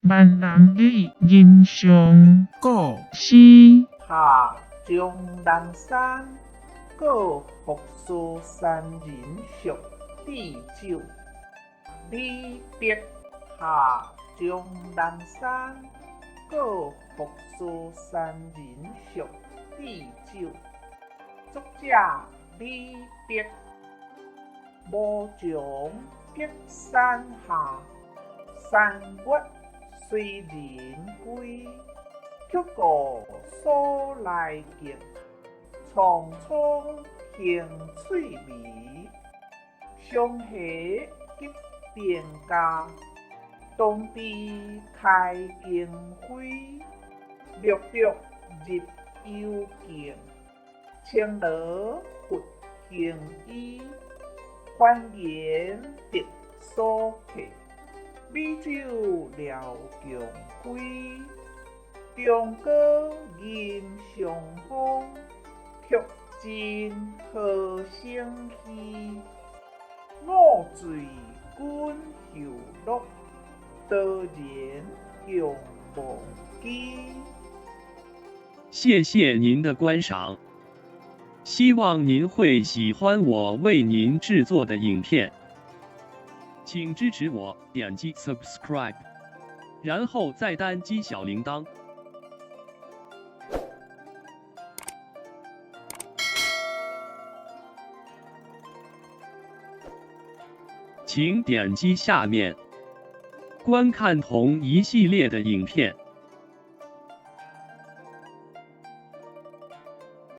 閩南語吟誦古詩。下終南山，告福壽山人屬智酒。李白下終南山，告福壽山人屬智酒。作者李白。無常碧山下，山月隨人歸。曲顧所來徑，蒼蒼行翠微。松下激定家，冬至開經輝。綠竹入幽徑，青蘿拂行衣。歡顏得所客，美酒聊共揮。長歌吟長風，曲盡和聲稀。五醉君遊樂，陶然共忘機。謝謝您的觀賞，希望您會喜歡我為您製作的影片，請支持我點擊 subscribe，然後再單擊小鈴鐺。請點擊下面觀看同一系列的影片。